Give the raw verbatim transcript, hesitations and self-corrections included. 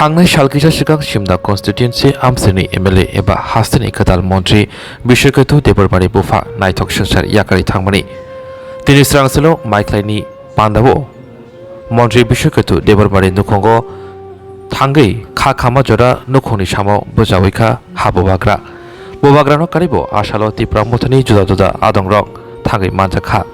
Tangnai sal kisa swkang Simna constituency amchini M L A eba hasteni kwtal montri Biswakethu Debbarmani bupha naithok swngchar yakarwi thangmani. Tini swrangchelo maikhlaini pandao montri Biswakethu Debbarmani nukhungo thangwi kha khama jora nukhungni samo bwchawi kha ha bubagra. Bubagrano karibo asalo Tipra Mothani juda juda adongrok thangwi manjakha.